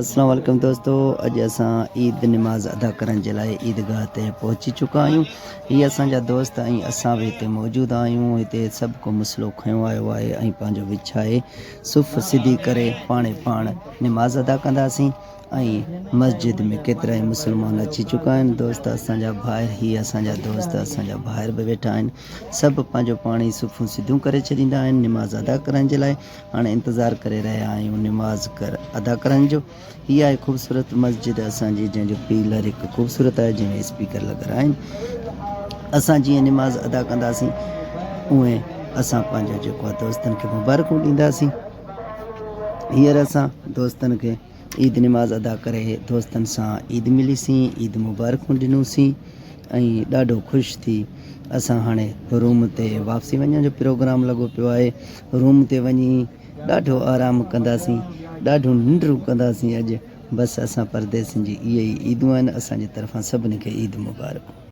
السلام عليڪم دوستو اڄ اسان عيد نماز ادا ڪرڻ جي لاء عيدگاهه تي پهچي چڪا آهيون هي اسان جا دوست ۽ اسان به هتي موجود آهيون هتي سڀ ڪو مصلو کنيو آيو آهي ۽ پنهنجو وڇائي صف سڌي ڪري پاڻي پاڻ نماز ادا ڪنداسين ۽ مسجد ۾ ڪيترائي مسلمان اچي چڪا آهن دوست اسان جا ڀائر هي اسان جا دوست اسان جا ڀائر به ويٺا آهن سڀ پنهنجو پاڻي صفون سڌيون ڪري ڇڏيندا آهن نماز ادا ڪرڻ جي لاء هاڻي انتظار ڪري رهيا آهيون نماز ڪر ادا ڪرڻ جو هي آهي خوبصورت مسجد اسان جي جنهن جو پيلر هڪ خوبصورت آهي جنهن ۾ اسپيڪر لڳل آهن اسان جيئن نماز ادا ڪنداسين اونئين اسان پنهنجو جيڪو آهي دوستن کي مبارڪون ڏينداسين هينئر اسان دوستن کي عيد نماز ادا ڪري دوستن سان عيد ملي سين عيد مبارڪون ڏنون سين ۽ ڏاڍو خوش ٿي اسان هاڻي روم تي واپسي وڃڻ جو پروگرام لڳو پيو آهي روم تي وڃي ڏاڍو آرام ڪنداسين ڏاڍو ننڊون ڪنداسين اڄ بس اسان پرديسين جي اهي ئي عيدون آهن اسان جي طرفان سڀني کي عيد مبارڪون.